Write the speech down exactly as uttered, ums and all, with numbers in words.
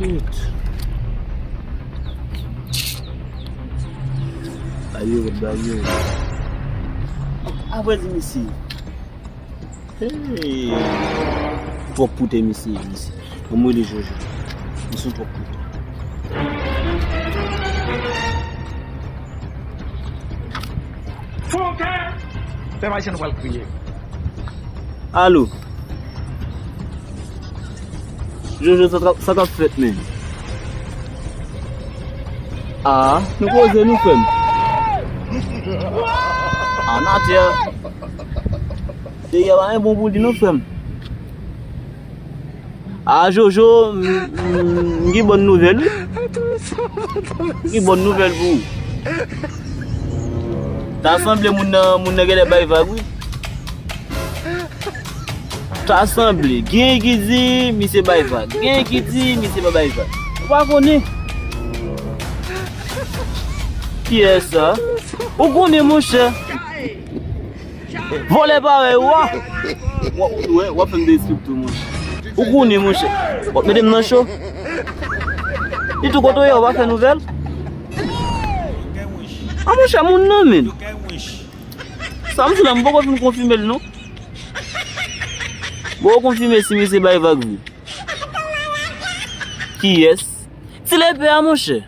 Shit. Ayo, ayo. Apre di misye. Hey. Twòp poutè misye, misye. Ban m rele Jojo. Misye twòp poutè. Fè mache nou pral kriye. Alo. Jojo, sa k ap, sa k ap fèt, menm? Ah, nou koze nou, frè m. Ah, natè. Peyi a pa gen bon pou li, non, frè m. Ah, Jojo, m, m, m gen bòn nouvèl, wi. M gen bòn nouvèl pou ou. Ta sanble moun nan, moun nan genlè bay vag, wi. Ta sanble. Gen ki di misye bay vag. Gen ki di misye pa bay vag. Ou pa konnen. Kiyès sa? Ou konnen, monchè. Vòlè parèy ou a. W ap, w ap fè m derespekte w, monchè. Ou konnen, monchè. W ap mete m nan cho. Li tou kote w ye, ou pa fè nouvèl. Ah, monchè, moun nan, menm. Sa m di la, m poko fin konfime l, non. Poko konfime si misye bay vag vre. Kiyès? Ti Lepè a, monchè.